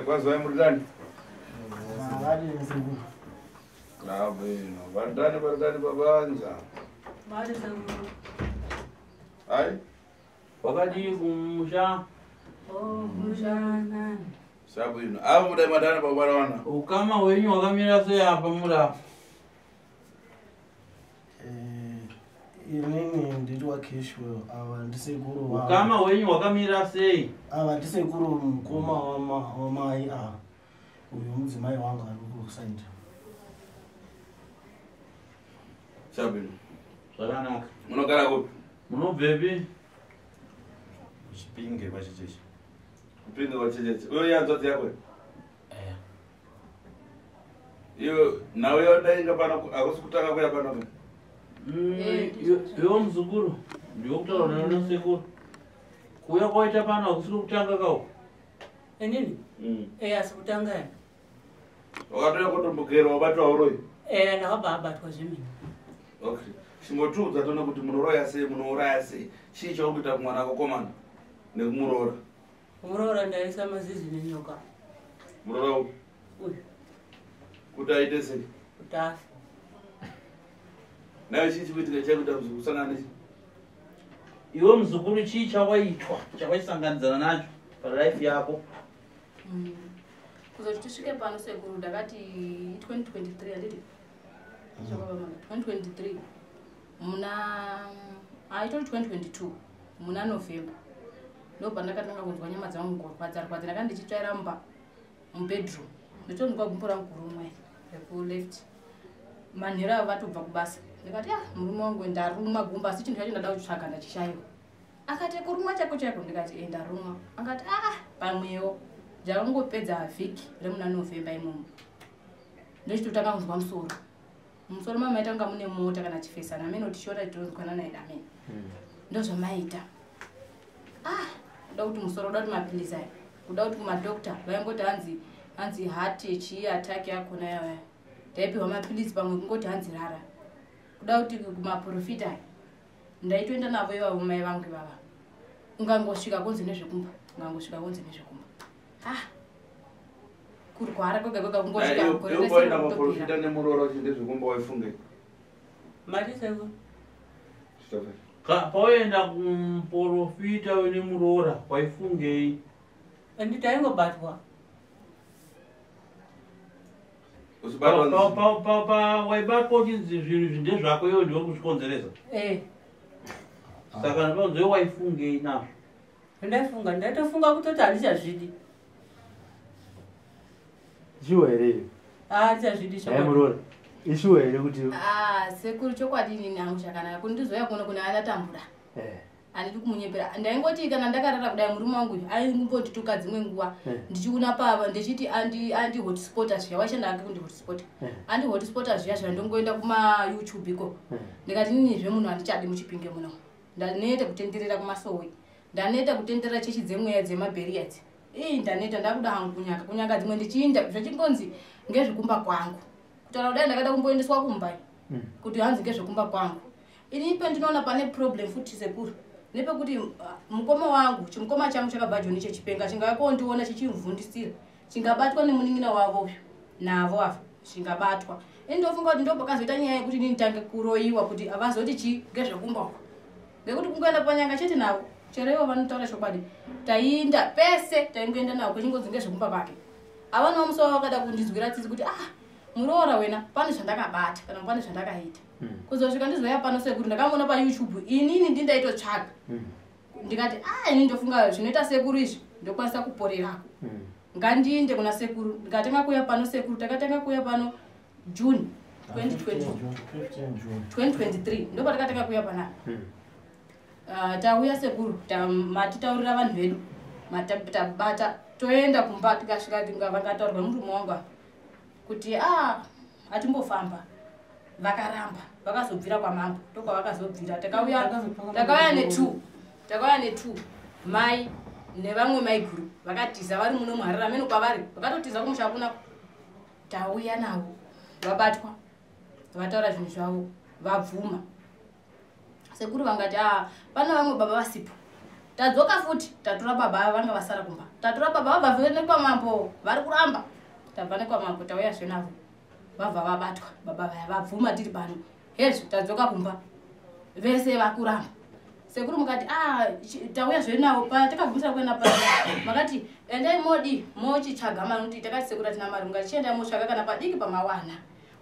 Kwazwai muri ndani? Makadini sekuru? Abwino. Vari ndani pabanja? Mari sekuru. Ai? Wakadii kumusha? Oh, musha nani? Sabwino. Avo mudai madana pabara wana. Ukama hwenyu hwakamira sei apa mura? Inini ndiri waCashwell, ava ndisekuru wavo. Ukama hwenyu hwakamira sei? Ava ndisekuru mukoma wamai ava. Uyu mudzimai wangu ari kusaidi. Sabwino. Zvakanaka. Munogara kupi? Munobvepi? Chipinge kwachecheche. Kupinge kwachecheche. Uyo yanzvadzi yako? Iyo nawe yodainga pano hakusi kutanga kuya pano. Iwe muzukuru, ndiwe kutaura nasekuru. Kuuya kwaita pano hakusi kutanga kawo. Inini? Asi kutanga ya. Wakatouya kutombogera wabatwa uroyi? Ndakabva abatwa zvemene. Okay. Chimbotiudza toona kuti munoroya sei, munouraya sei. Chii chauri kuita kumwana kokomana nekumuroora? Kumuroora ndaisa mazizi nenyoka. Muroora upi? Uyu. Kuti aite sei? Kuti afe. Nawe chii chikuitika chakuita kusangana nechi? Iwe muzukuru chii chawaitwa, chawaisanganidzana nacho palife yako? Kuzoti tisvike pano sekuru ndakati 2023 handiti? 2023 muna aitori 2022 muna November ndopandakatanga kunzwa nyama dzangu kurwadza rwadza. Ndakanga ndichitsvaira mumba mubedroom nditonzwa gumbo rangu kurumwa rekuleft. Manheru avo vatobva kubasa ndikati murume wangu ndarumwa gumbo asi chinhu chacho ndada kutsvaga ndachishayiwa. Akati kurumwa chako chako ndikati ndarumwa. Akati pamwewo ndakangopedza vhiki remuna November imomo ndochitotanga kunzwa musoro. Musoro mamaita kunga mune mota kana chifesana amene kuti shora titonzwana naye amene. Ndozvamaita. Kuda kuti musoro kuda kuti mapilizi aya kuda kuti kumadhokta vaingoti hanzi heart chii attack yakona yaya. Ndaipiwa mapilizi pamwe kungoti hanzi rara. Kuda kuti kumaprofita aya ndaitoenda navo ivavo mai vangu ivava. Ungangosvika kunzi nezvekumba, ungangosvika kunzi nezvekumba. Kurwara kwega kwega kungosvika gore rese Iwe rokutopera. maprofita nemuroora kuti ndezvekumba waifunge. Mari sekuru. Pawaenda kumuprofita wenemuroora waifungei? Anditi aingobatwa. Waibatwa uchinzi zvinhu izvi ndezvako iwe ndiwe kuzvikonzeresa. Saka ndinonzi waifungei nazvo? Ndaifunga, ndaitofunga kutoti handichazvidi. Ishuwa here iyo? Handichazvidi Dai muroora. Ishuwa here kuti Sekuru chokwadi inini hangu chakanaka kuti ndizouya kuno kune andatambura. Handidi kumunyepera. Ndaingoti kana ndakarara kudai murume wangu uyu aimbondituka dzimwe nguva. Ndichiona pava ndichiti andi hotspota zviya waishanda hake kundi hotspota. Andi hotspota zviya zviya ndongoenda kuma YouTube iko. Ndikati inini zvemunhu handichadi muchipinge muno. Ndaneta kutenderera kumasowe. Ndaneta kutenderera chechi dzemweya dzemabheriya idzi. Ndaneta ndakuda hangu kunyanga. Kunyanga dzimwe ndichiinda zvechingonzi ngezvekumba kwangu. Kutaura kudai ndakada kumboendeswa kumba. Kuti hanzi ngezvekumba kwangu. Ini pendinoona pane problem futi sekuru. Nepekuti mukoma wangu, chimukoma changu chakabva Joni chechipenga, chingakondiona chichimvundisira. Chingabatwa nemunin'ina wavo uyu. Navo ava chingabatwa. Ini ndofunga kuti ndopakazoita nyaya yekuti inini nditange kuroyiwa kuti avazoti chi ngezvekumba uko. Ngekuti kungoenda panyanga chete navo. Chero ivo vanotaura chokwadi. Taienda pese taingoenda navo kuchingonzi ngezvekumba kwake. Avanawo musi wavo vakada kundizwira tsitsi kuti muroora wena pane zvandakabata kana pane zvandakaita. Kuzosvika ndizouya pano sekuru ndakamuona pa YouTube inini ndindaitotsvaga. Ndikati ini ndofunga zvinoita sekuru izvi ndokwanisa kuporerako. Ngandiinde kuna sekuru. Ndikatanga kuuya pano sekuru, takatanga kuuya pano June 2023 ndopatakatanga kuuya panapa. Tauya sekuru, matitaurira vanhu vedu. Tabata toenda kumba tikasvika vangataurwa murume wangu apa kuti atimbofamba. Vakaramba, vakazobvira kwamambo, ndokwavakazobvira. Takauya ne2. Takauya ne2. Mai nevamwe maiguru vakatiza vari muno muHarare amene kwavari, vakatotiza kumusha kuna. Tauya navo, vabatwa, vataura zvinhu zvavo, vabvuma. Sekuru vangati pane vamwe baba vasipo. Tadzoka futi, tatora baba vanga vasara kumba. Tatora baba vabva nekwamambo, vari kuramba. Tabva nekwamambo tauyazve navo. Vabva vabatwa, baba vaya vabvuma tiri pano. Hezvo tadzoka kumba. Vese vakuramba. Sekuru mukati, ah, tauyazve navo patakabvumisa kuenda pa. Makati, endai modi, mochitsvaga mari kuti takati sekuru atina mari. Mukati chiendai motsvaga kana padiki pamawana.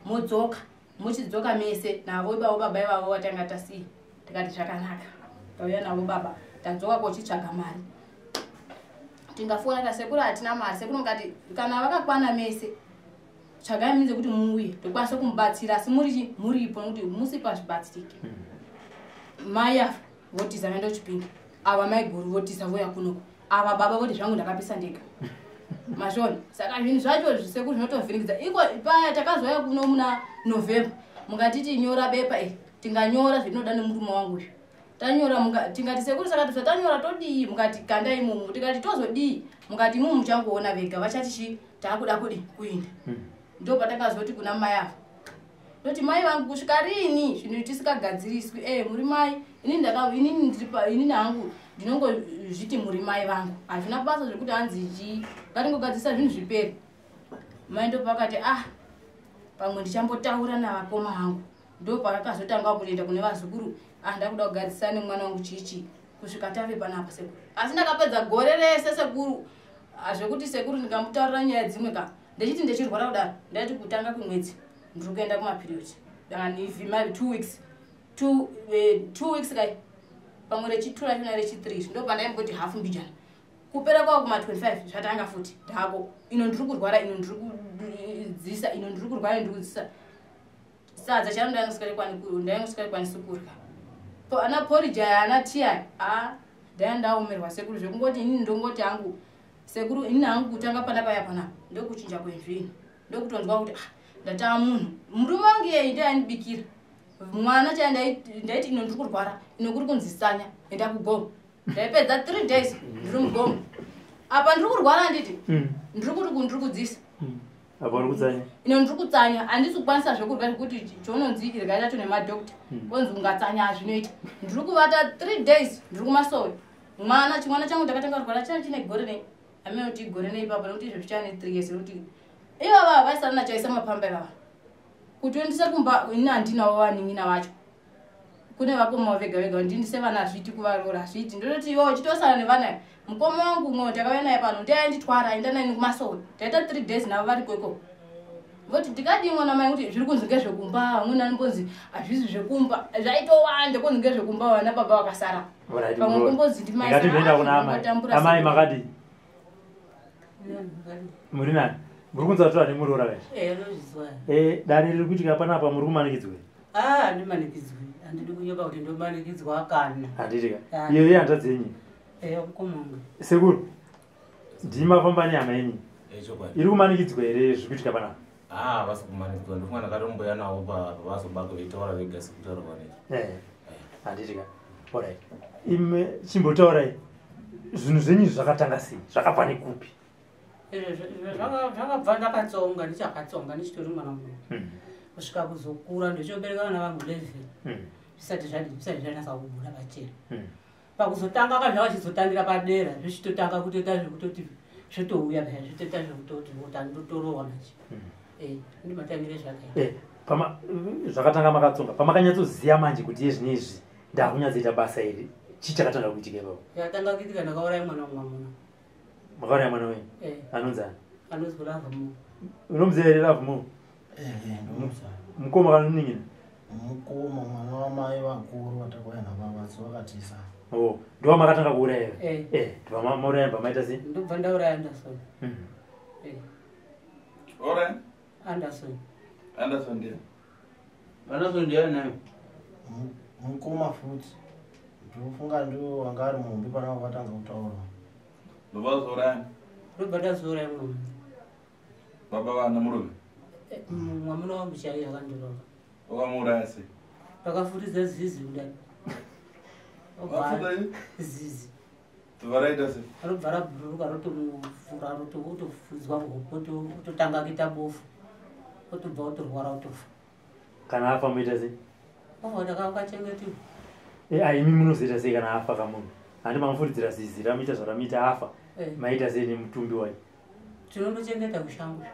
Modzoka, muchidzoka mese navo ivavo baba ivavo watanga tasiya. Tikati zvakanaka. Tauya navo baba, tadzoka kochitsvaga mari. Tingafona ta sekuru hatina mari. Sekuru mukati kana vakakwana mese tsvagai minze kuti muuye tokwanisa kumubatsira, asi muri muripo nekuti musipo hazvibatsiriki. Mai ava votiza vaenda kuChipinge, ava mai guru votiza voya kunoko, ava baba voti zvangu ndakapisa ndega. Mazvona? Saka zvinhu zvacho zvisekuru zvinotovhiringidza. Iko paya takazouya kuno muna November, mungatiti nyora bepa iri, tinganyora zvatinoda nemurume wangu uyu. Tanyora tingati sekuru saka zvatanyora todii? Mukati kandai imomo. Tikati tozodii? Mukati imomo muchangoona vega vachati chi taakuda kudi kuinda. Ndo patakazoti kuna mai ava, ndoti mai vangu kusvika rini zvinhu tisikagadziriswi? Muri mai, inini hangu ndinongozviti muri mai vangu, hazvina basa zvekuti hanzi chii, ngatingogadzirisa zvinhu zvipere. Mai ndopakati ah, pamwe ndichambotaura navakoma vangu. Ndo pakazotanga kutoenda kune vazukuru, ah, ndakuda kugadzirisa nemwana wangu chichi, kusvika tave panapa sekuru. Asi ndakapedza gore rese sekuru, zvekuti sekuru ndikamutaurira nyaya dzimwe ka, ndechiti ndechirwara kudaro, ndaiti kutanga kwemwedzi ndiri kuenda kumaperiod, dangani 2 weeks, 2 weeks kai, pamwe rechi2 rachona rechi3 ndo pandaimboti hafu mbijana. Kupera kwavo kuma 25 zvatanga futi ndako, ino ndiri kurwara, ino ndiri kudzisa, ino ndiri kurwara, ndiri kudzisa. Sadza charo ndaingosikakwanisi kurya, ana porridge aya, ana tea a ndaya ndaomerwa sekuru. Zvekungoti inini ndongoti hangu sekuru, inini hangu kutanga panapa panapa ndokuchinja kwezvinhu, ndokutonzwa kuti ah, ndataa munhu. Murume wangu iyeye ndiye aindibikira mwana chaya, ndaiti ino ndiri kurwara, ino kuri kunzisanya, enda kugomo. Ndaipedza 3 days ndiri mugomo. Apa ndiri kurwara, handiti ndiri kuti ndiri kudzisa, Apa uri kutsanya, ino ndiri kutsanya, handisi kukwanisa zvekurya zvekuti chononzi irya chacho nemadhokta konzi ungatsanya hazvinoita. Ndiri kuvata 3 days ndiri kumasowe. Mwana, chimwana changu ndakatanga kurwara chana chine gore nei, amene kuti gore nei ipapo, nekuti izvo zvichane 3 years, nekuti ivava vaisara nachaisa mapamba ivava kutoendesa kumba. Ini handinawo vanin'ina vacho, kune vakoma vega vega, ndindise vana hazviiti, kuvaroora hazviiti. Ndototi iwo chitosara nevana. Mukoma wangu umwe takauya naye pano ndiye ainditwara, aenda nani kumasowe, taita 3 days navo variko ikoko. Voti ndikadii mwana mai kuti zviri kunzi ngezvekumba, vamweni anombonzi hazvisi zvekumba, zvaitowanda kunzi ngezvekumba, vana baba vakasara. Pamwe kumbonzi ndimai. Ngatimboenda kuna amai. Amai, makadii? Muri nani? Muri kunzi vatora nemuroora kaizvi? Dare riri kuitika panapa, muri kumanikidzwa? Ah, handimanikidzwi, handidi kunyopa kuti ndomanikidzwa kana. Handiti ka? Iyo ihanzvadzi yenyu? Mukomanga. Sekuru, ndimafamba nehama yenyu iri kumanikidzwa here zviri kuitika panapa? Ah, vasi kumanikidzwa. Ndofunga ndakatomboya navo pavazobaka veitaura vega sekutaura kwanoita. Handiti ka? Alright, ime chimbotaurai zvinhu zvenyu zvakatanga sei, zvakabva nekupi? Zvakabva ndakatsonga, ndichakatsonga, ndichitori mwana mudoko, kusvika kuzokura ndichobereka vana vangu 11, zvisati zvadi, zvisati zvanasa kubuda pachena. Pakuzotanga ka zvakachizotangira padera, zvichitotanga kutoita zvekutoti zvotouya paya, zvitoita zvekutoti ndotorohwa manje. Ndimatangire zvakaita. Zvakatanga makatsonga, pamakanyatsoziva manje kuti iye zvinezvi ndakunyatsoita basa iri, chii chakatanga kuitika ipapo? Yakatanga kuitika, ndakauraya mwana wamwamuna. Makauraya mwana wenyu? Anonzi ani? Anonzi Lavmo. Unomuziva here Lavmo? Mukoma kana munin'ina? Mukoma, mwana wamai vakuru vatakauya navo vatsi vakatisa. O, ndova makatanga kuuraya? Ndobva mauraya, bva maita sei? Ndobva ndauraya Anderson. Alright. Anderson. Anderson ndiye. Anderson ndiani nayo? Mukoma futi, ndinofunga ndio wanga ari muhombe panavo vatanga kutaura. Ndobva wazouraya? Ndobva ndazouraya mwana. Baba vana murume? Mwamuna wangu chaiye akandirova. Wakamuuraya sei? Vakafuridza zizi kudai. Wafudza Zizi. Ndobva raita sei? Robva rabhururuka, rotomufura, otofudzwa muhope, ototanga kuita bofu, otobva otorwara, otofa. Kana afa moita sei? Ova ndakangachengetiwa. Aimi munozoita sei kana afa kamunhu? Handi mamufuridzira zizi ramuita zvaramuita afa. Maita sei nemutumbi wayo? Tinondochengeta kushango.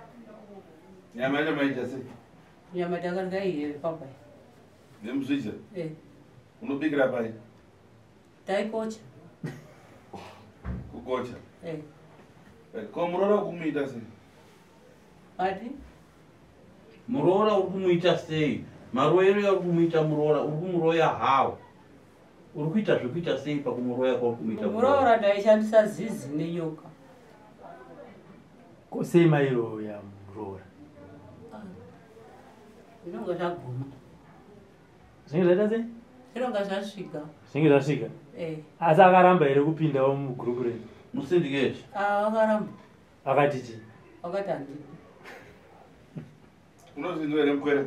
Nyama yacho maita sei? Nyama takarya iye papai. Nemuzvidya? Unobikira pai? Taikocha. Kukocha? Ko muroora kumuita sei? Ati? Muroora uri kumuita sei? Maroyero yauri kumuita muroora, uri kumuroya how? Uri kuita zvekuita sei pakumuroya kwauri kumuita muroora? Ndaishandisa zizi nenyoka. Ko sei mairoya muroora? Zvinonga zvaguma. Zvinenge zvaita sei? Zvinonga zvasvika. Zvinenge zvasvika? Asi akaramba here kupindawo mugurupu renyu? Musindiketi. Akaramba. Akati chii? Akati handidi. Unozvinzwa here mukwere?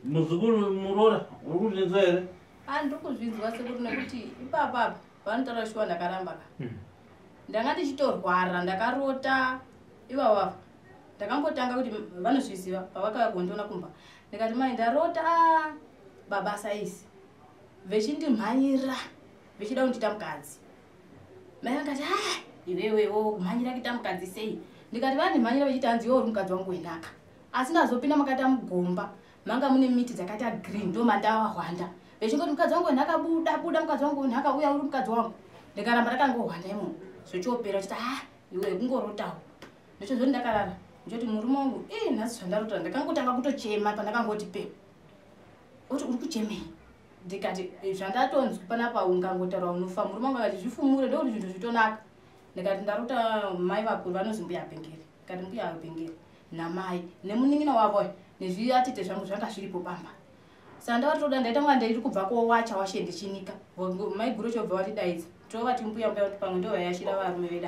Muzukuru muroora, uri kuzvinzwa here? Handiri kuzvinzwa sekuru, nekuti ipapa vanotaura shuwa ndakaramba ka. Ndanga ndichitorwara, ndakarota ivava. Ndakambotanga kuti vanozviziva pavakauya kundiona kumba. Ndikati mai ndarota baba saisi. Vechindimhanyira, vechida kundiita mukadzi. Mai vakati iwewewo kumhanyira kuita mukadzi sei? Ndikati vandimhanyira vechiti hanzi iwe uri mukadzi wangu wenaka. Asi ndazopinda makati mugomba, manga mune miti dzakaita green ndo mandawahwanda. Vechingoti mukadzi wangu wenhaka buda buda mukadzi wangu wenhaka uya uri mukadzi wangu. Ndikaramba ndakangohwanda imomo. Zvochopera chiti iwe kungorotawo. Ndichozoti ndakarara. Ndichoti murume wangu nhasi zvandarota ndakangotanga kutochema pandakangoti pepo. Oti uri kuchemei? Ndikati zvandatonzwi panapa ungangotaura unofa. Murume wangu akati zvifumure ndokuti zvinhu zvitonaka. Ndikati ndarota mai vakuru vanozi mbuya Pengere. Ndikati mbuya Pengere namai nemunin'ina wavo nezviatete zvangu zvanga zviripo pamba. Saka ndavatoda ndaita kunga ndiri kubva kowacha washe ndichinika. Mai guru chobva vatidaidza. Tovati mbuya mbuya kuti pamwe ndovayashira varume vedu.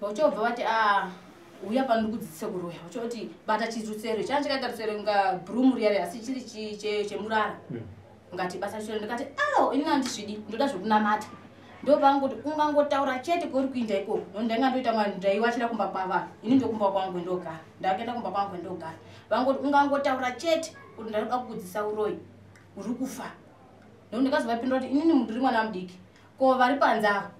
Vachobva vati uya pano ndikudzidzise kuroya. Vachoti bata chirusero. Changa chakaita rusero kunga bhurumu riya asi chiri chemurara. Ngati bata chirusero. Ndikati ini handizvidi ndoda zvekunamata. Ndopangoti ungangotaura chete kuri kuinda ikoko. Ndanga ndoita mwana ndaiwachira kumba kwavanhu. Ini ndokumba kwangu ndogara. Ndakaenda kumba kwangu ndogara. Vangoti ungangotaura chete kuti ndaida kukudzidzisa uroyi. Uri kufa. Ndikazovapindura kuti inini ndiri mwana mudiki. Ko vari panze ava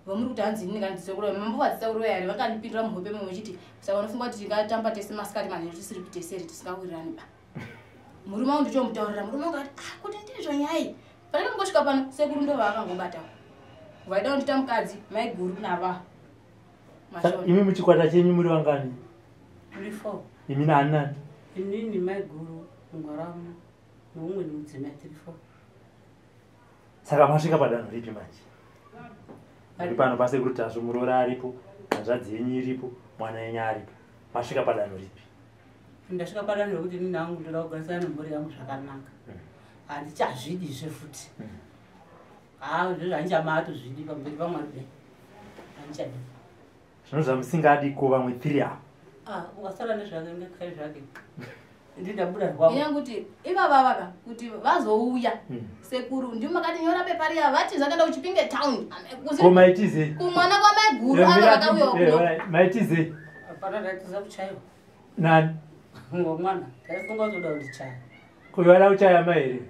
vamuri kuti hanzi ini ndingandidzidzise kuroya. Mambovadzidzisa kuroya here? Vakandipindura muhope mumwe vachiti saka unofunga kuti tingatamba tese masikati manheru tisiri kuteseri tisingawirirani ba. Murume wangu ndichomutaurira. Murume wangu akati kuti ndizvo nyai. Pandakangosvika pano sekuru ndo vaakangobata. Vaida kundiita mukadzi maiguru nava. Imi muchikwata chenyu muri vangani? Muri 4. Imi nani nani? Inini maiguru Ngwaramu neumweni mudzimai tiri 4. Saka masvika padanho ripi manje? Muri pano pasekuru Tasvu, muroora aripo, hanzvadzi yenyu iripo, mwana yenyu aripo. Masvika padanho ripi? Ndasvika padanho rekuti inini hangu ndoda kugarisana nemhuri yangu zvakanaka. Handichazvidizve futi. Ndozvandichamatozvidi pamberi paMwari kudai. Handichadi. Zvinhu zvamusingadi ko vamwe 3 apa. Ukasara nezvake ngekai zvake. Ndindabuda rwangu. Inyaya kuti ivava vaka kuti vazouya sekuru ndimi makati nyora pepa riya vati zvakaenda kuChipinge town. Ko maitize? Kumwana kwamaiguru ava vakauya kuno. Maitize? Hapana ndaitiza kuchaiwa. Nani? Ngomwana. Taifunga kuti uda kundichaya. Ko vada kuchaya mai here?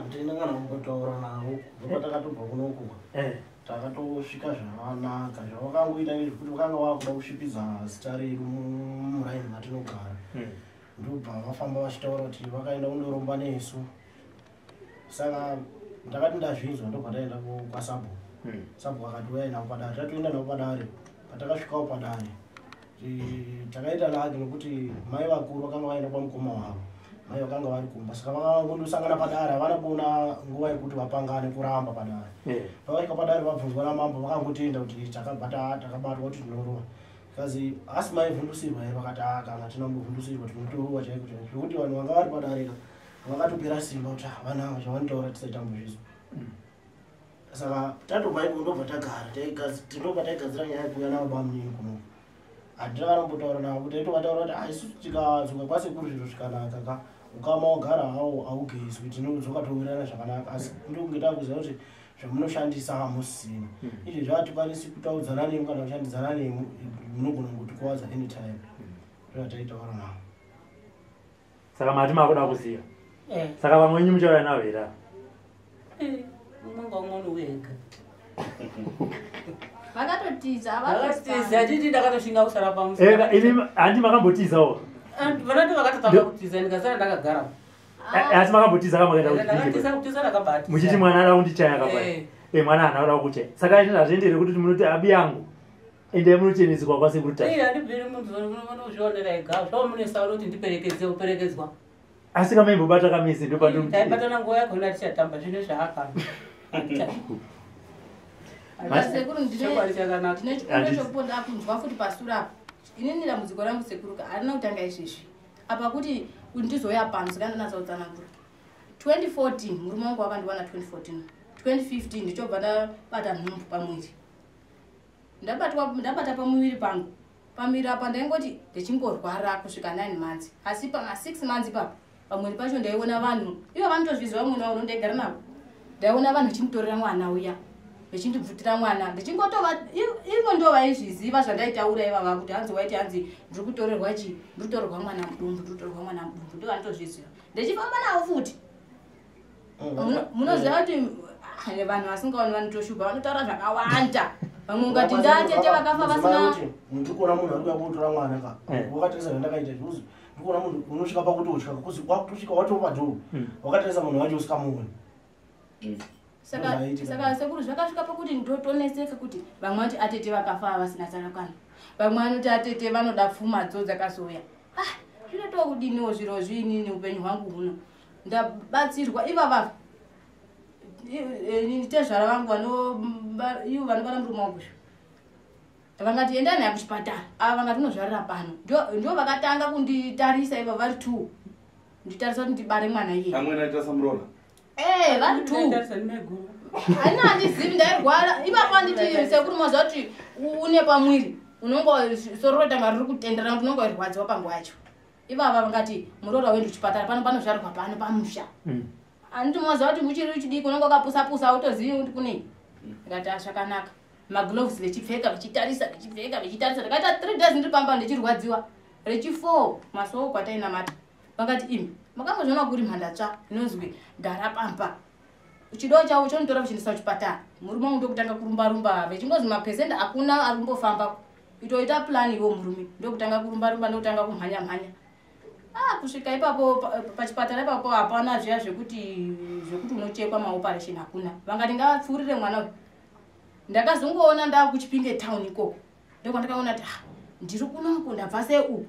Ndina kana kumbotaura navo. Ndopatakatobva kunoku. Takatosvika zvakanaka. Zvavakangoita ngezvekuti vakanga vakuda kusvipidza zita redu muraini matinogara. Ndobva vafamba vachitaura kuti vakaenda kundoromba nesu. Saka ndakati ndazvinzwa ndobva ndaenda kwaSabhuku. Sabhuku akati uyai navo padare. Tatoenda navo padare. Patakasvikawo padare takaita laki nekuti mai vakuru vakanga vaenda kwamukoma wavo. Mai vakanga vari kumba. Saka vakangondosangana padare havana kuona nguva yekuti vapangane kuramba padare. Pavasvika padare vabvunzwa namambo vakangotenda kuti takabatwa kuti tinorova. Kazi asi maivhundusirwa here? Vakati kana tinambovhundusirwa tinotorova chaiko chaiko. Zvekuti vanhu vanga vari padare vakatopera simba kuti havana ava zvavanotaura tisati tambozvizwa. Saka tatobva ikoko ndobva tagara ndobva taigadzira nyaya yekuuya navo bamunini kuno. Handina kana kumbotaura navo kuti taitovataura kuti isusu tikadzoka kwasekuru zviro zvikanaka ka ukama wagara hawo haugezwi tinodzoka towirirana zvakanaka. Asi ndokunge takuziva kuti zvamunoshandisa hamusisina. Izvezvi hatikwanisi kutaudzana nemi kana kushandidzana nemi, munogona kungotikuvadza anytime. Ndozvataitaura navo. Saka mati makuda kuziva. Saka vamwe venyu muchauya navo here? Umwe ngaumwe unouya ega. Vakatotiza. Vakatiza titi ndakatoshinga kusara pamusi. Imi handi makambotizawo? Vanoti vakatotanga kutiza, ndikasara ndakagara. Asi makambotiza kamakaenda? Ndakatiza, kutiza ndakabatiza. Muchiti mwana ada kundichaya kapa? Eh. Mwana haana kuda kuchaya, saka izvi hazviendere kuti munoti abi yangu endai munocheneswa kwasekuru Tasvu. Iya, handibviri, munhu unozvionera ega zvamunesa unoti ndiperekedze, uperekedzwa. Asi kamaimbobata kamese ndopandiri. Taibatana nguva yakona tichatamba zvino zvaakana. Sekuru, Chokwadi chakanaka. ndine chikumbiro chokuponda kunzwa futi pasure apo. Inini dambudziko rangu, sekuru, harina kutanga izvezvi apa kuti ndizouya pano, saka ndinatsa kutsanangura. 2014 murume wangu wakandiwana, 2014, 2015 ndichobva ndabata nhumbu pamwiri. Ndabatwa, ndabata pamuviri pangu. Pamuviri apa ndaingoti ndichingorwara kusvika 9 months, asi pama 6 months ipapo pamwiri pacho ndaiona vanhu ivo vanotozviziva, mwene wavo nondaigara navo, ndaiona vanhu vachinditorera mwana uya, vechindibvutira mwana, ndichingotova ivo ndo vaizviziva zvandaitaura ivava kuti hanzi waiti hanzi ndiri kutorerwa chi, ndiri kutorerwa mwana mudumbu, ndiri kutorerwa mwana mudumbu. Ndo vanotozviziva, ndichifamba navo futi. Munoziva kuti vanhu vasingaoni vanotoshupa, vanotaura zvakawanda. Vamwe ungati ndatete vakafa vasina. Ndiri kuona munhu ari kuya kutora mwana ka. Wakatarisa zvandakaita zvikuzi ndiri kuona munhu unosvika pakuti utya kuzi wakutosvika watoo padhoo, wakatarisa munhu wacho usikamuoni. Saka Zvaitika. saka sekuru, zvakasvika pakuti ndotoneseka kuti vamwe vanoti atete vakafa vasina tsarukano, vamwe vanoti atete vanoda pfumadzo dzakazouya. Ah, zvinotokudiniwo zviro zviinini? Upenyu hwangu huno ndabatsirwa ivava tezvara vangu ivo vanobara murume wangu vangati endai naye kuchipatara, ava vangati unozvarira pano. Ndo vakatanga kunditarisa ivo vari two, nditarisa kuti ndibare mwana iye. Amweni aita samuroora? Eh, vari two. Ndaitarisa ndimaiguru. Haina, handizivi, ndairwara ipapo. Handiti sekuru maziva kuti une pamwiri unonge soro rotanga riri kutenderana kuti unonge wairwadziwa panguva yacho. Ivava vangati muroora wendi kuchipatara pano, panozvarirwa pano pamusha. Handiti maziva kuti muchiri uchidiki unonge wakapusa pusa, autozivi kuti kunei. Ndikati, "Ah, zvakanaka." Magloves vechipfeka, vechitarisa, vechipfeka, vechitarisa. Ndakaita 3 days ndiri pamba ndichirwadziwa. Rechi4 masoko kwatainamata vakati, "Imi makambozviona kuri mhandatsva inonzwi gara pamba, chido chavo chonitora kuchiendesa kuchipatara?" Murume wangu ndokutanga kurumba rumba, vechingozi mapesendi hakuna ari kumbofamba, itoita plan iwo. Murume ndokutanga kurumba rumba, ndokutanga kumhanya mhanya. Ah, kusvika ipapo pachipatara ipapo hapana zviya zvekuti unochekwa, maoperation hakuna. Vangati ngavapfuurire mwana uyu. Ndakazongoona ndakuChipinge town ikoko, ndokwandakaona kuti, ah, ndiri kunoku, ndabva sei uku?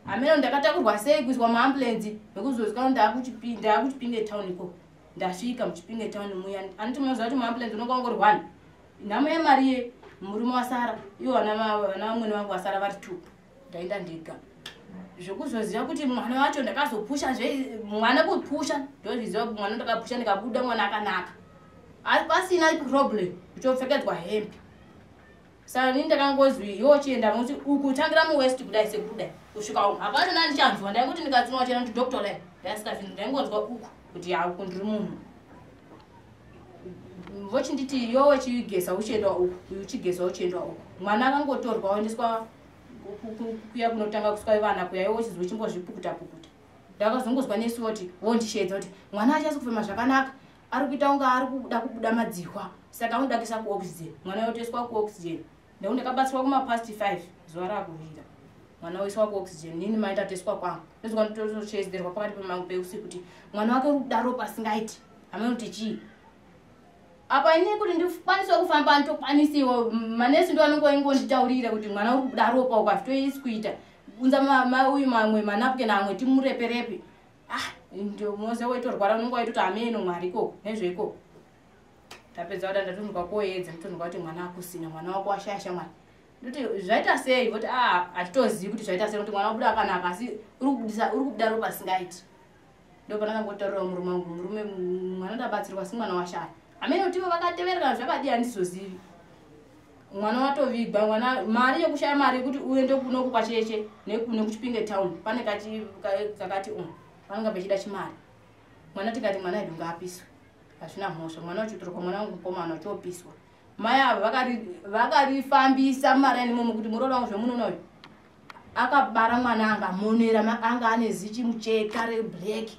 Hameno ndakatakurwa sei kuiswa muambulensi nekuzozwa ndaakuChipinge town ikoko. Ndasvika muChipinge town muya, anditi munoziva kuti muambulensi unonga ungori one, nhamo yemari ye murume wasara, ivo vana vamwene vangu vasara vari two, ndaenda ndega. Zvekuzoziva kuti mwana wacho ndakazopusha zve mwana, kupusha ndozviziva kuti mwana ndakapusha, ndikabuda mwana akanaka, asi pasina problem, kuchopfekedzwa hembe. Saka nini ndakangozwi iwo chienda muti uku tangira muwest kudai sekudai kusvika uku, hapana ndichanzwa. Ndaingoti ndikatsinwa chena kuti doctor dai ndaisikazvinhu, ndaingonzwa uku kuti hauku ndiri munhu. Vochinditi iwe wechigeza uchienda uku, uyu uchigeza uchienda uku. Mwana akangotorwa oendeswa kuya kunotanga kuswa vana kuya, iwe uchizwa uchimbozvipukuta pukuta. Ndakazongozwa nesi woti wondishedza kuti mwana achasi kufema zvakanaka, ari kuita kunge ari kuda kubuda madzihwa, saka anoda kuisa kuoxygen. Mwana yotoiswa kuoxygen. Ndau ndakabatsirwa kumapast 5 zuva raakuvira, mwana oiswa kuoxygen, nini mai ndatoiswa kwangu. Ndozwa nditochedzerwa pakati pemangu peusiku kuti mwana wake uri kuda ropa asingaiti, hamene kuti chii apa. Ini kuti ndikwanise kufamba nditokwanisiwo, manesi ndo anonge ingonditaurira kuti mwana uri kubuda ropa, ukazvitoisi kuita unza uyu mamwe manapukeni amwe timureperepe. Ah, moze waitorwara unonge waitoti hameno mwari ikoko nezvo ikoko. Ndapedza kuda ndatonzwa koedza, nditonzwa kuti mwana akusina, mwana wako washaya shamwari. Ndoti zvaita sei? Voti a hatitozivi kuti zvaita sei, kuti mwana wabuda akanaka, asi uri kubuda ropa asingaiti. Ndo pandakangotaurira murume wangu, murume, mwana ndabatsirwa, asi mwana washaya, hamene kuti ivo vakateverera kana zvakadii, handizozivi. Mwana watovigwa, mwana mari yekushaya mari yekuti uende kunoku kwacheche nekuChipinge town pane kakati panonga pechida chimari. Mwana tikati mwana edu ngaapiswe, hazvina mhosva. Mwana uchitorwa, mwana wangu mukomana uchopiswa. Mai ava vakarifambisa mumaraini imomo kuti muroora wangu zvemunoona uyu akabara mwana angamonera, anga ane zichimucheka reblack.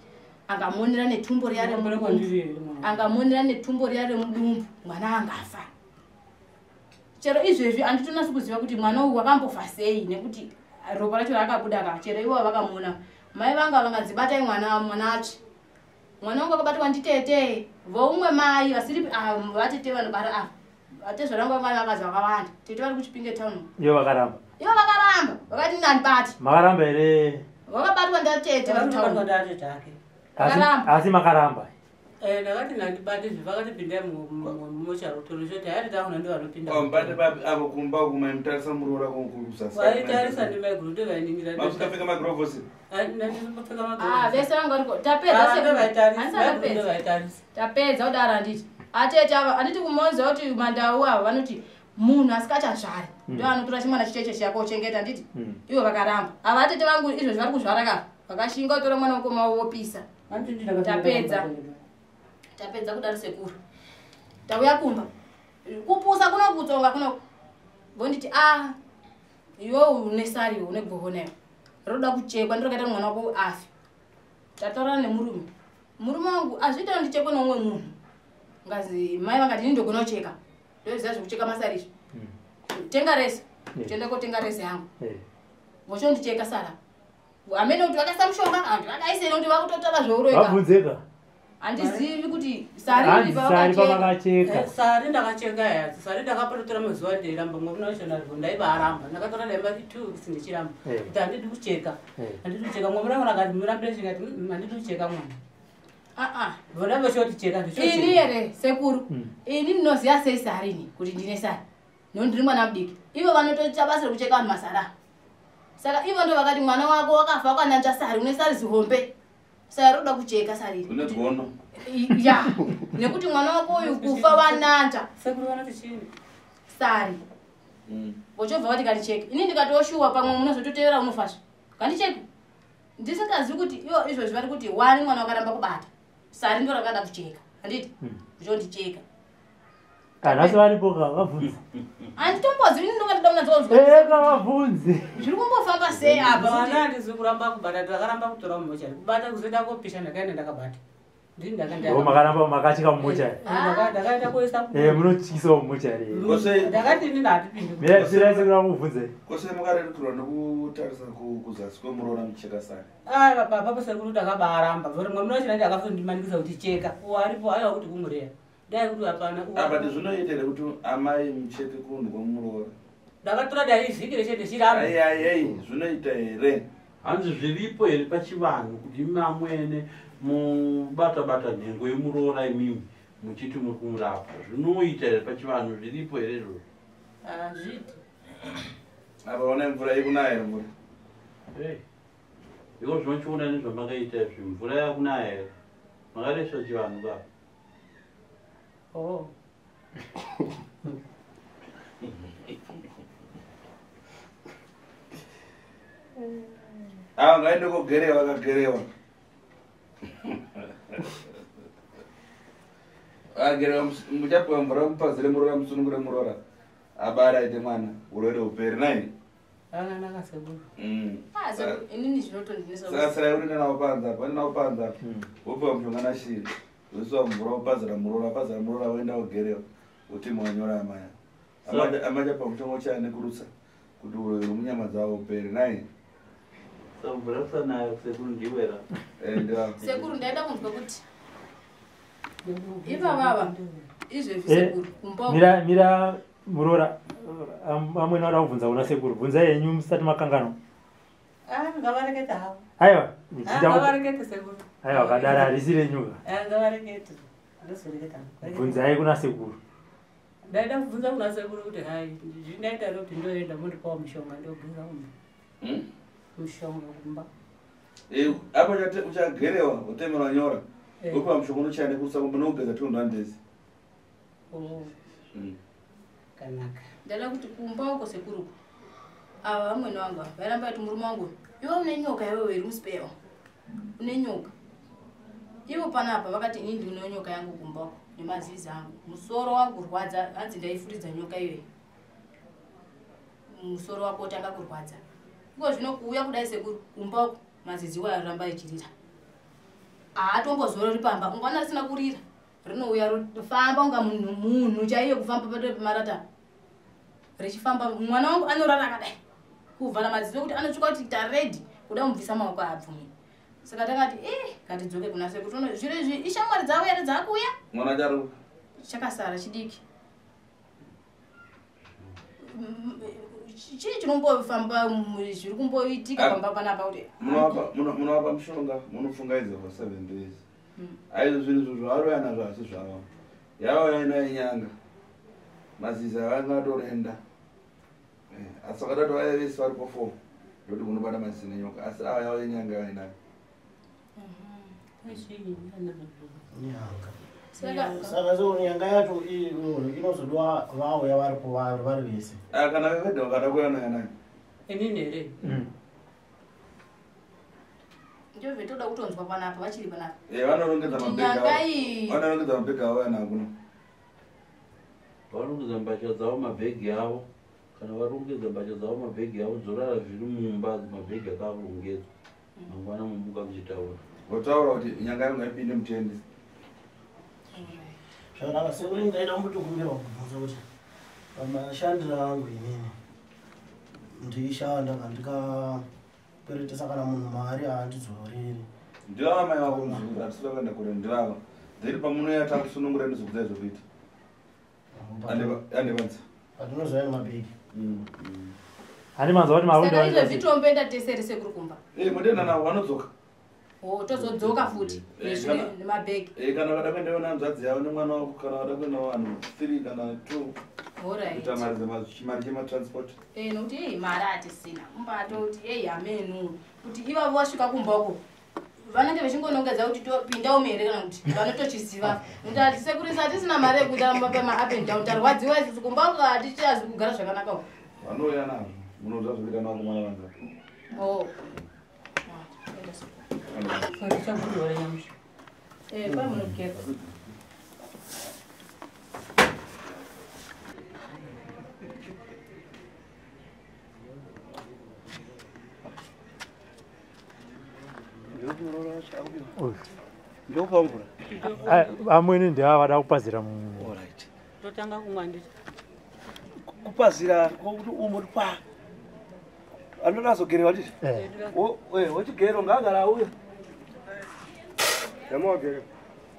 Angamonera netumbo riya remudumbu, angamonera netumbo riya remudumbu, mwana angafa. Chero izvezvi handitonasi kuziva kuti mwana uyu wakambofa sei, nekuti ropa racho rakabuda ka. Chero ivo vakamuona mai vanga vanganzi batai mwana, mwana atsve. Mwana wangu akabatwa nditete voumwe mai vasiri vatete vanobara ava. Vatezvara vangu vanga vakadzi vakawanda, tete vari kuChipinge town. Ivo vakaramba? Ivo vakaramba, vakati nandibati. Makaramba here? Vakabatwa ndatete vari Vakabatwa town. ndatete ake. Vakaramba. Asi makaramba? Ndakati nandibate zve, vakati pindai mumochari torechoti hayati taona ndo vanopinda. Mubate papi apo kumba kumaimutarisa muroora kuzasi? Vaitarisa ndimaiguru, ndovainingira. Makusingapfeka magirovhosi? Ndandisimbopfeka. Ah, vese vanga variko. Tapedza sekuru. Handisati tapedza. Tapedza kudaro, handiti atete ava, handiti kumonza kuti mandau ava vanoti munhu asikachazvari ndo anotora chimwana chicheche chiyako ochengeta, handiti? Ivo vakaramba ava atete vangu. Izvozvi vari kuzvara ka, vakashinga kutora mwana wekoma wopisa. Tapedza. Tapedza kudaro sekuru, tauya kumba kupusa kuno kutsonga kuno, vonditi a iwe une sari, une goho nayo roda kuchekwa, ndirakaita mwana wako afe. Tataurana nemurume, murume wangu azviita ndichekwe neumwe munhu. Ngazi mai vangati ini ndogona kucheka, ndoziva zvekucheka masari izvi. Tenga rese. Tenda kotenga rese yangu. Vochondicheka sara hamene kuti vakaisa mushonga, hanti vakaisei, nekuti vakutotaura zveuroika. Vabvunzeka. Handizivi kuti sari Hanzi iri sari pavakacheka. Pavakacheka. Sari ndakacheka ya, sari ndakapatotora mazuva ndeiramba. Mwamuna wacho narwo ndaibaaramba, ndakatora daima 2 weeks ndichiramba kuti handidi kucheka. Handidi kucheka. Mwamuna wangu akati murambire, chikati handidi kucheka mwana. Aa. Vona vachoti cheka. Ini Ndichocheka. here sekuru, ini ndinoziva sei sarini kuti ndine sari? Nokuti ndiri mwana mudiki. Ivo vanotoita basa rekucheka vanhu masara, saka ivo ndo vakati mwana wako wakafa wakananzva sari, une sari zihombe, saka roda kucheka sari iri. Une gono. Ya, nekuti mwana wako uyu kufa wananzva Sekuru vanoti chini? sari. Vochobva vati kandicheke. Ini ndikatoshuwa pamwe munozototevera unofasva kandicheke, ndisingazivi kuti ivo izvozvi vari kuti wani mwana wakaramba kubata sari, ndo rakada kucheka, handiti? Vochondicheka. Kanhasi varipo ka, vabvunze. Handitombozivi, ini ndonga ndida kunatsa. Eka, vabvunze. Zviri kumbofamba sei apa? Vana handizi kuramba kubata, ndakaramba kutora mumochari kubata, kuzoenda kopisha, ndakaenda ndakabata ndini. Ndo makaramba makacheka mumochari? Ndakaenda koisa. Munotyisawo mumochari. Ndakati inini handipindi. Mirai sekuru vakubvunze. Kose makarerukirwa nekutarisa kuzasi kwemuroora mucheka sari? Aiwa, baba sekuru, ndakabaaramba vori mwamuna wacho nandi akazondimanikisa kuti cheka, uwo aripo aiwa kuti kumureya dai kuti hapana. Apa ndizvinoita here kuti amai mucheke kunhu kwemuroora? Ndakatora dai vhiki reshe ndichiramba. Aiaiai, zvinoita here? Hanzi zviripo here pachivanhu kuti imi amwene mubata-bata nhengo yemuroora, imimi muchiti muri kumurapa? Zvinoita here pachivanhu? Zviripo here izvozvo? Hazviiti. Apa ona mvura ikunaya here, mvura? Hey. Iko zvinochiona nezvamakaita izvi, mvura yakunaya here? Makaresva chivanhu ka. Oh. Ava ngaende kogerewa, akagerewa, akagerewa, muchapiwa mvura mupazire muroora, musunungure muroora, abara aite mwana, urwere huperi nai. Akanaka sekuru. Ah, sekuru, inini zvinotondinetsa. Saka sirai unoenda nawo panze apa, uenda nawo panze apa, wopiwa mushonga nashiri, woisiwa mvura, wopazira muroora, pazira muroora, woenda wogerewa, uti mwanyora amaya amachapa mushonga uchaya nekurutsa kuti urwere munyama dzavo uperi nai. Saka mvura kusanayo sekuru ndiwera. Ndiva. Sekuru, ndaida kunzwa kuti ivavava izvezvi sekuru kumba. Mira, mira muroora, amwene vada kubvunza kuna sekuru. Bvunzai henyu musati makanganwa. Ah, ngavarekete havo. Aiwa. Ah, ngavarekete sekuru. Aiwa, kadara harisi renyuka. Ah, ngavarekete, ndozoreketa. Bvunzai kuna sekuru. Ndaida kubvunza kuna sekuru kuti hai, zvinoita kuti ndoenda mundipawo mushonga, ndogeza kumba, mushonga kumba. Apa uchagerewa, utemerwa nyora, wopiwa mushonga unochaya nekurutsa kumba nokugeza 21 days. Oh, kanaka. Ndaida kuti kumba uko sekuru, ava vamwene vangu ava vairamba vati murume wangu, iwe une nyoka, iwewe iri musipewa une nyoka. Ivo panapa vakati ini ndine nyoka yangu kumba uko nemazizi angu, musoro wangu kurwadza, hanzi ndaifuridza nyoka iyoyi, musoro wako utanga kurwadza. Iko zvino kuuya kudai sekuru, kumba uko mazizi iwayo aramba echirira. Haatombozorori pamba. Ungaona risina kurira. Rinouya rofamba unga munhu chaiye kufamba pamarata. Richifamba mwana wangu anorara akadai. Kuvhara maziso kuti anotsvuka kuti taredi kuda kumubvisa maoko abvumi. Saka takati ngatidzoke kuna sekuru tono zviro izvi ishamwari dzavo here dzakuuya? Mwana charuka. Chakasara chidiki. Chii chinombofamba zviri kumboitika pamba panapa kuti munovapa mushonga munopfungaidza for 7 days. Aizvo zvinhu izvo zvavarova nazvo asi zvavo. Yavauya nayo nyanga. Mazizi avanga atorenda. Asi vakadati vaya vese varipo 4 ndokuti munobata mazizi nenyoka asi ava yauya nyanga vainayo. Nyanga. Saka so nyanga yacho inozodiwa vauya varipo vari vese. Kana veveda vakada kuuya nayo nayo. Inini here? Ndizvo zvetoda kutonzwa panapa vachiri panapa. Vanorongedza mabhegi avo. Vanorongedza mabhegi avo vaya kuno. Varongedza mbatya dzavo mabhegi avo. Kana varongedza mbatya dzavo mabhegi avo dzorara zviri mumba mabhegi akarongedzwa. Mangwana mumuka muchitaura. Votaura kuti nyanga yangu ngaipinde mutende. Zvakanaka sekuru ndaida kumbotokumbira kubvunza kuti pamashandiro angu inini ndishanda ndikakweretesa kana munhu mari haandidzoreri. Ndivava mai vako muzukuru hatisi kuenda kure ndivava. Then pamunouya takusunungura ndizokudzai zvokuita. Andivanza. Patinozouya nemabhegi. Handimanzwa kuti marundi Saka izvo zvitomboenda tese here sekuru kumba? Munoenda navo vanodzoka. Tozodzoka futi nemabhegi. Kana vada kuenda nehanzvadzi yavo nemwana wako kana vada kuenda vanhu 3 kana 2. Kuita mari chematransport. Nokuti mari hatisina. Kumbatoti hamenu kuti ivavo vasvika kumba uko vanenge vachingonongedza kuti topinda umu here kana kuti vanotochiziva. Nokuti hatisekurisa hatisina mari yekuita ma up and down tarwadziwa isusu kumba uko hatichazi kugara zvakanaka uko. Vanouya nazvo munoziva zvekuita navo kumwana vanza. Ndokupa mvura. Amweni ndava vada kupazira Alright. Totanga kumwa nditi. Kupazira kwokuti umo pa. Anoda azogerewa ndizvo? Wochigero ngaagara auya. Yamawagere.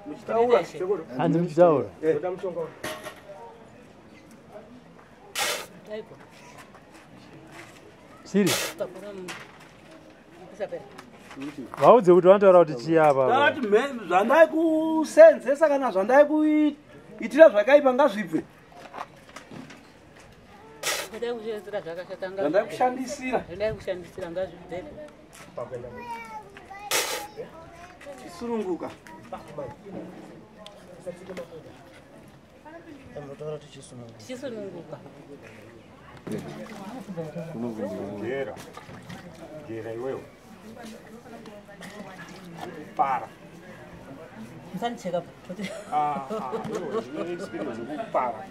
Muchitaura sekuru. Hanzi muchitaura. Ndoda mushonga. Siri. Vaudze kuti vanotaura kuti chii apa. Takati zvandai kusenzesa kana zvandai kuitira zvakaipa ngazvibve. Zvandai kushandisira. Zvandai kushandisira ngazvibve. Chisununguka. Tichisununguka. Gera. Gera iwewe. Para. Musandicheka. Iwe ndine experience yekupara.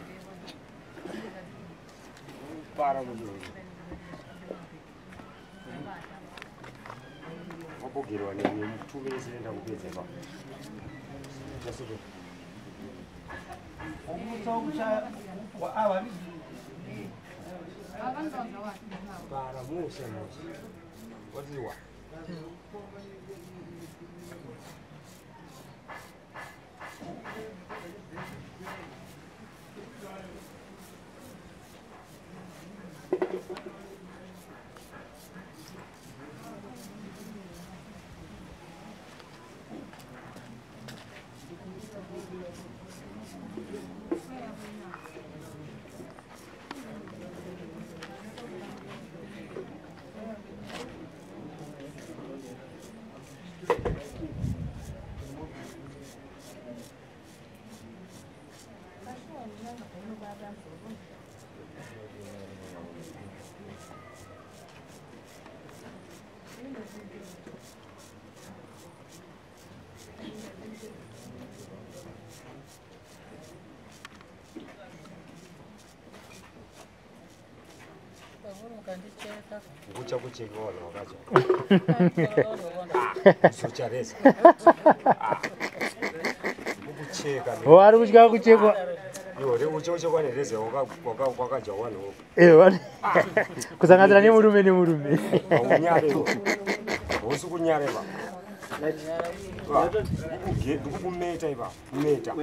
Para munhu. Wabogerwa ne2 minutes enda kupedza ipapo. Para muse muse. Waziwa. Kucha kucheka wala wakacha. Zochareza. Kucheka. O ari kutya kuchekwa. Iwe uchochekwa nereza wakadya wanhu. Ewa. Kusanganisira nemurume nemurume. Unyare. Usi kunyare ba. Ndikukumeta ipa. Meta.